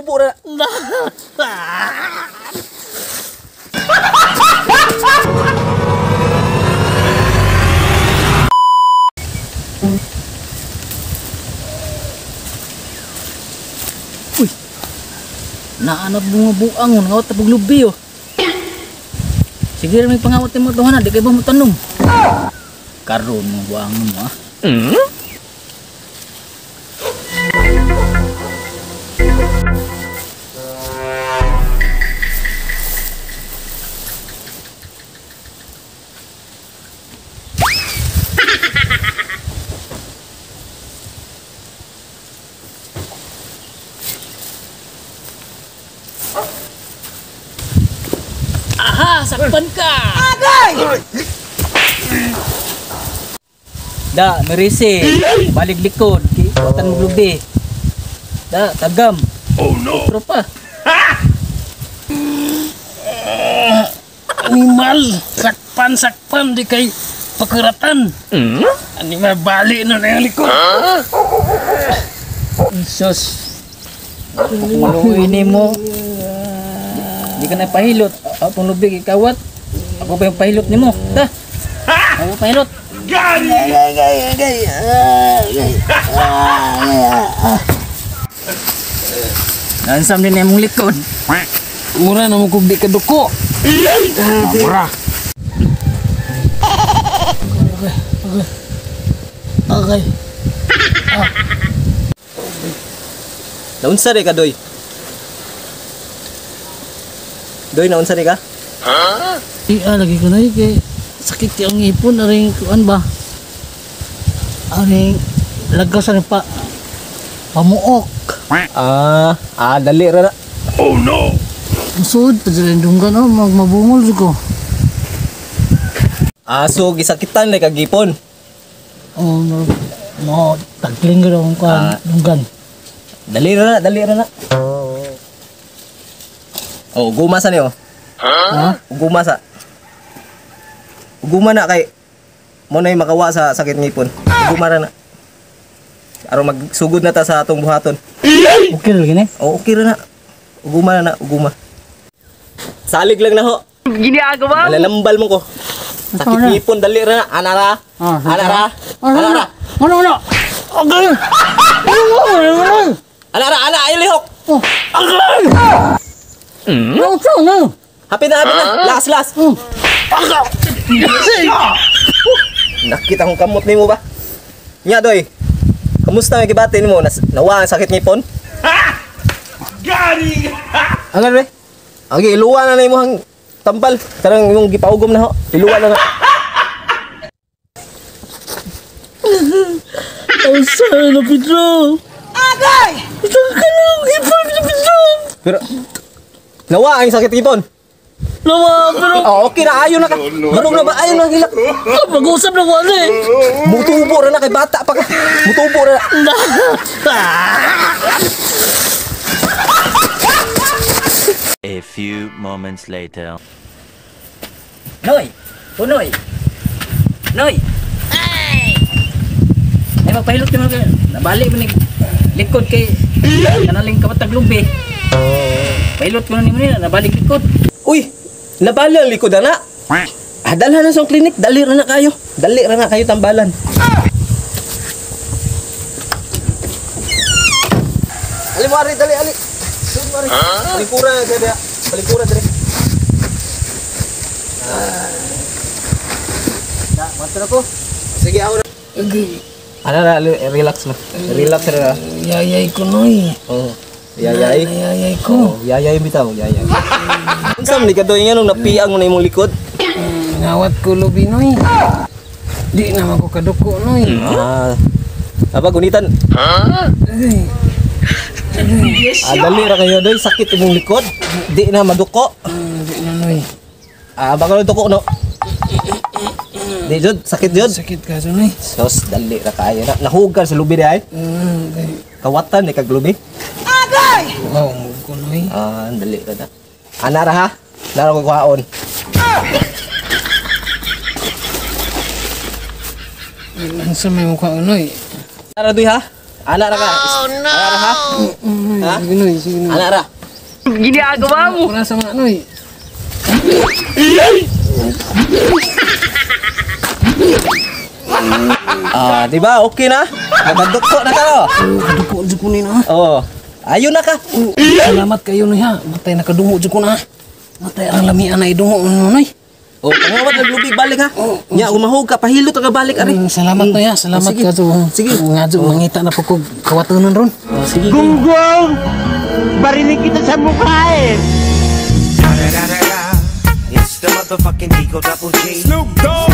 Ubo ra. Uy. Naanap bunga buang ngawat tapog lubi oh. Sige ra may pangawat nimo tuhan, di kay ba mo tanom. Karon mo buang mo ah. Aha, sakpan ka. Agay! Da, merisi. Balik likod, kawatan mo lubi. Da, tagam. Oh no. Tropa. Animal, sakpan sakpan di kay pakuratan. Animal balik na na yung likod. Sus. Maluoy nimo. Di ka na pahilot. Ako pong lubig ikawat. Ako pa yung pahilot nimo. Da. Ako pahilot. Nansam din na imong likod. Mura na mo kung di ka duko. Mura. Okay. Naunsa re ka, Doy? Doy, naunsa re ka? Iya, lagi ko na kay sakit yung ipon, aring kuan ba? Aring lagaw sa pa pamuok. Ah, dali ra na. Oh no. Musod pa dyan dunggan oh, magmabungol ko. Ah, so gisakitan re kag gipon. Oh, mo tagling gid akong kuan dunggan. Dali ra na, dali ra na. Oh, guma sa niyo. Ha? Guma sa. Guma na kay mo nay makawa sa sakit ngipon. Guma ra na. Aron magsugod na ta sa atong buhaton. Okay ra gini. Oh, okay ra na. Guma na, guma. Salig lang na ho. Ginagawa. Malalambal mo ko. Sakit ngipon, dali ra na. Ana ra. Ana ra. Ana ra. Ano ano? Okay. Ano? Ana ra, ana ay lihok. Oh. Agay! No, no, no. Hapit na, hapit na. Last, last. Nakita kong kamot nimo ba? Nya Doy. Kamusta may gibati nimo? Nawa ang sakit ngipon? Gari. Angan re. Agi iluwa na nimo ang tambal. Karang imong gipaugom na ho. Iluwa na na. Ang sana na Pedro. Agay! Isang kalong ipon na Pedro. Pero nawa ang sakit ngipon. Nawa, pero Oh, okay na ayo na ka. Marog na ba ayo na hilak. Mag-usap na ko ano eh. Mutubo ra na kay bata pa ka. Mutubo ra na. A few moments later. Noy! Punoy! Noy! Ay! Ay, magpahilot ka naman. Nabali mo ni likod kay kanaling kabatag lubi. Pahilot ko na nimo nila, nabalik likod. Uy, nabali ang likod ana. Ah, dalhan na sa klinik, dali ra na kayo. Dali ra na kayo tambalan. Ali mo ari, dali ali. Sud mo ari. Palingkura na diri. Palingkura diri. Na, mato na ko. Sige ako na. Ana na, relax na. Relax ra. Yayay ko noy. Oh. Yayay. Yayay ko. Oh, yayay bitaw, yayay. Unsa man ni kadoy nga nung napiang mo na imong likod? Ngawat ko lubi noy. Di na ko kaduko noy. Ah. Aba gunitan. Ay, Ah, dali ra kayo doy, sakit imong likod. Di na maduko. di na noy. Ah, baka duko no. Di jud, sakit jud. Sakit ka noy. Sos, dali ra kayo na. Nahugan sa lubi di ay. Kawatan di kag lubi. Wow, mo ko noy. Ah, dali ra na. Ana ra ha. Nara ko kuhaon. Ang sa may mukha noy. Ara doy ha. Ana ra ka. Oh, no. Ana ra ha? Ha? Sige, Noy, sige, Noy. Ana ra. Wala sa mga, Noy. Ah, di ba? Okay na? Nakaduko na ka. Oh. Kaduko jud ko ni na. Oh. Ayo na ka. Salamat kayo, Noy, ha. Matay nakadungo jud ko na. Matay ang lamian na idungo, Noy. Oh, pangawat naglubig balik ha. Nya umahog ka, pahilot ka balik ari. Salamat, Noy, ha. Salamat Oh, sige. ka to. Sige. Nga jud mangita na po kog kawatunon ron. Oh, sige. Gunggong! Barinig kita sa mukha eh! It's the motherfucking Eagle Double G. Snoop Dogg.